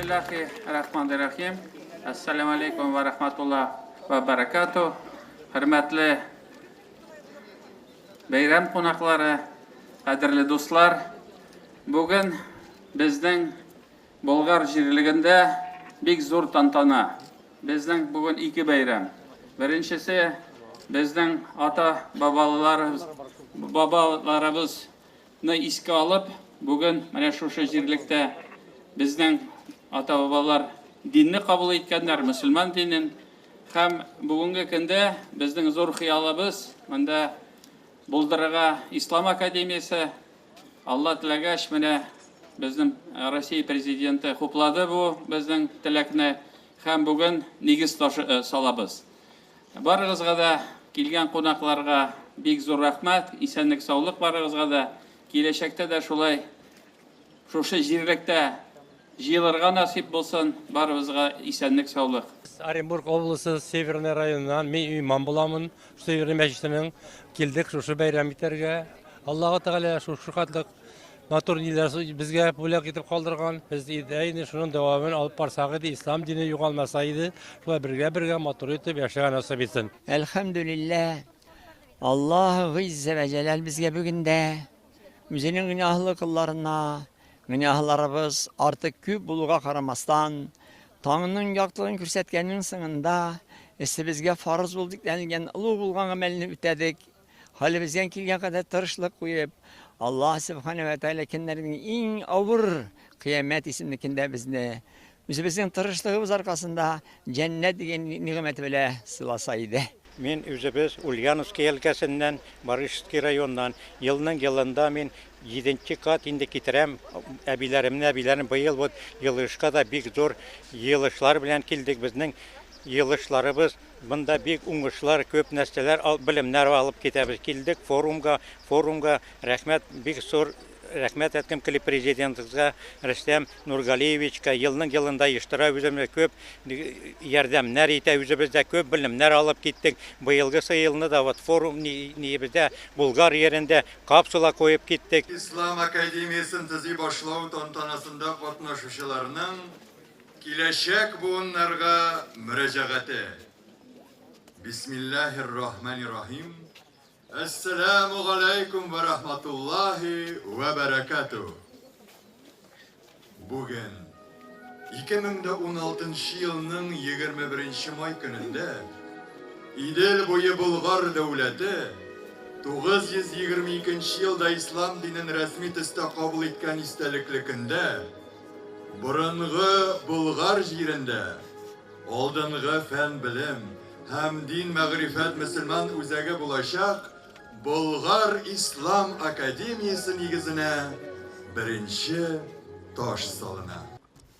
Бисмиллахи рахмани рахим. Ассаламу алейкум ва рахматуллах ва баракату. Хөрмәтле бәйрәм кунаклары, кадерле дуслар, бүген безнең Болгар җирлегендә бик зур тантана. Безнең бүген ике бәйрәм. Беренчесе безнең ата бабаларыбыз бабаларыбызны искә алып, бүген менә шушы җирлектә безнең ата-бабалар динне кабул иткәннәр, мөселман динен. Һәм бүгенге көндә безнең зур хыялыбыз монда булдырырга Ислам академиясе. Алла теләгәч, менә безнең Россия президенты хуплады бу безнең теләкне һәм бүген нигез ташы салабыз. Барыгызга да, килгән кунакларга бик зур рәхмәт, исәнлек, саулык барыгызга да. Киләчәктә дә шулай шушы җирлектә җыелырга насыйп булсын, барыбызга исәнлек, саулык. Оренбург облысы Северный районыннан мин имам буламын. Северный мәчетенең килдек шушы бәйрәм итәргә. Аллаһы Тәгалә шушы хәтле матур ниләр безгә бүләк итеп калдырган. Без дә инде шуның дәвамын алып барсак иде, ислам дине югалмаса иде, шулай бергә-бергә матур итеп яшәргә насыйп итсен. Әлхәмдүлилләһ, Аллаһ Гыйззә вә Җәләл безгә бүген дә Үзенең гөнаһлы колларына, гөнаһларыбыз артык күп булуга карамастан, таңның яктылыгын күрсәткәннең соңында, өстебезгә фарыз булып йөкләнелгән олуг булган гамәлне үтәдек, хәлебездән килгән кадәр тырышлык куеп, Аллаһ Сөбханә вә Тәгалә көннәрнең иң авыр Кыямәт исемле көндә безне үзебезнең тырышлыгыбыз аркасында җәннәт дигән нигъмәте белә сыйласа иде. Мин үзебез Ульяновский өлкәсеннән, Барышский районнан. Елның елында мин җиденче кат инде китерәм әбиләремне, әбиләрем быел вот елышка да бик зур елышлар белән килдек. Безнең елышларыбыз монда бик уңышлар, күп нәрсәләр, белемнәр алып китәбез. Килдек форумга, форумга рәхмәт бик зур. Рәхмәт әйткем кили президентыбызга Рөстәм Нургалиевичка, елның елында оештыра үзебезгә күп ярдәмнәр итә, үзебез дә күп белемнәр алып киттек. Быелгысы елны да вот форум ниебездә Булгар ерендә капсула куеп киттек. Ислам академиясен төзи башлау тантанасында катнашучыларның киләчәк буыннарга мөрәҗәгате. Бисмиллаһир-рахманир-рахим. Әссәләмү галәйкүм вә рахматуллаһи вә бәрәкәтү. Бүген, 2016 нчы елның 21 нче май көнендә, Идел буе Болгар дәүләте 922 нче елда ислам динен рәсми төстә кабул иткән истәлекле көндә, борынгы Болгар җирендә Алдынгы фән-белем һәм дин-мәгърифәт мөселман үзәге булачак Болгар ислам академиясе нигезенә беренче таш салына.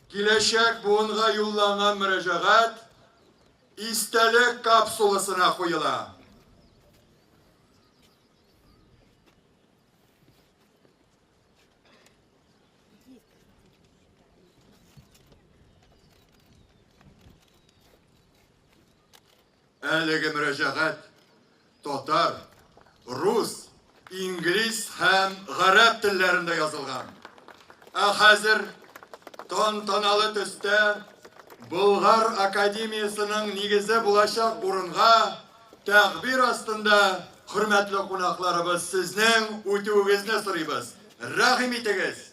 Киләчәк буынга юлланган мөрәҗәгать истәлек капсуласына куела. Әлеге мөрәҗәгать татар, рус, инглиз һәм гарәп телләрендә язылган. Ә хәзер тантаналы төстә Болгар академиясенең нигезе булачак урынга Тәкъбир астында, хөрмәтле кунакларыбыз, сезнең үтүегезне сорыйбыз. Рәхим итегез!